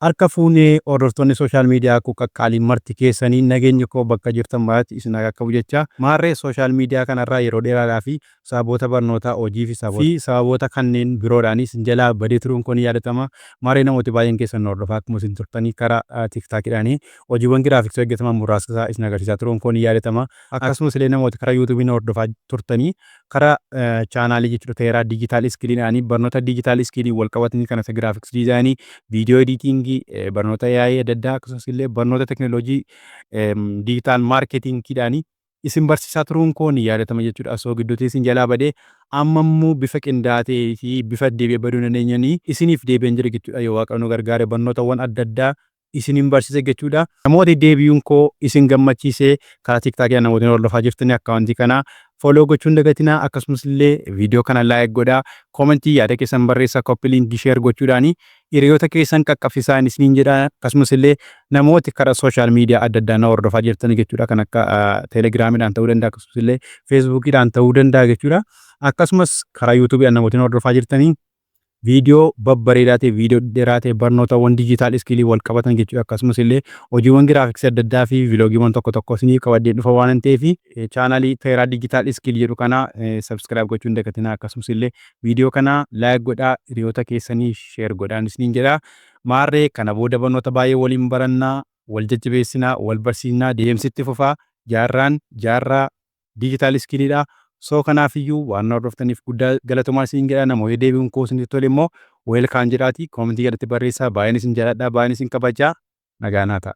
Harka fuunee hordoftoonni social media koo qaqqaaliin marti keessanii, nageenyi koo bakka jirtan maratti isin haa qaqqabu jecha. Maarree, social media kanarraa yeroo dheeraadhaa fi sababoota barnootaa, hojii fi sababoota kanneen biroodhaanis isin jalaa badee turuun kun yaadatama. Maarree, namooti baay'een keessan hordofaa akkuma isin turtanii karaa TikTokiidhaanii hojiiwwan graphicsii hojjetaman muraasa isaa isin agarsiisaa turuun kun yaadatama. Akkasumas illee namoota karaa YouTubeiin hordofaa turtanii karaa channelii jechuudha Teeraa Digital Skilliidhaanii barnoota digital skillii wal qabatanii kan akka graphics designii, video editingii, barnoota yaa'ii adda addaa, akkasumas illee barnoota teknooloojii digital marketingiidhaanii isin barsiisaa turuun koo ni yaadatama jechuudha. Osoo gidduutti isin jalaa badee amma immoo bifa qindaa'aa ta'ee fi bifa deebi'ee baduu dandeenyanii isiniif deebi'een jira jechuudha. Yoo Waaqa nu gargaare, barnootawwan adda addaa isinin barsiisa jechuudha. Namooti deebi'uun koo isin gammachiisee karaa TikTokii namoonni hordofaa jirtanii accountii kanaa follow gochuun dagatinaa. Akkasumas illee viidiyoo kana like godhaa, commentii yaada keessan barreessaa, copy linkii, share gochuudhaanii hiriyoota keessan qaqqabsiisaa isiniin jedha. Akkasumas illee namooti karaa social media adda addaa na hordofaa jirtanii jechuudha, kan akka Telegramiidhaan ta'uu danda'a, akkasumas illee Facebookiidhaan ta'uu danda'a jechuudha. Akkasumas karaa YouTubeiidhaan namooti hordofaa jirtanii viidiyoo babbareedaa ta'e, viidiyoo dheeraa ta'e, barnootawwan digital skillii wal qabatan jechuudha. Akkasumas illee hojiiwwan graphicsii adda addaa fi vlogiiwwan tokko tokko isiniif qabadhee dhufa waan ta'eef, channelii Teeraa Digital Skill jedhu kana subscribe gochuun dagatinaa. Akkasumas illee viidiyoo kana like godhaa, hiriyoota keessanii share godhaan isiniin jedha. Maarree, kana booda barnoota baay'ee waliin barannaa, wal jajjabeessinaa, wal barsiisnaa, deemsitti fufaa. Jaarraan jaarraa digital skilliidha. So kanaafiyyuu waan hordoftaniif guddaa galatoomaa isin jedha. Namoonni deebi'uun koo isinitti tole immoo welcome jedhaati commentii jalatti barreessaa. Baay'een isin jaalladha, baay'een isin kabajaa, nagaa naa ta'a.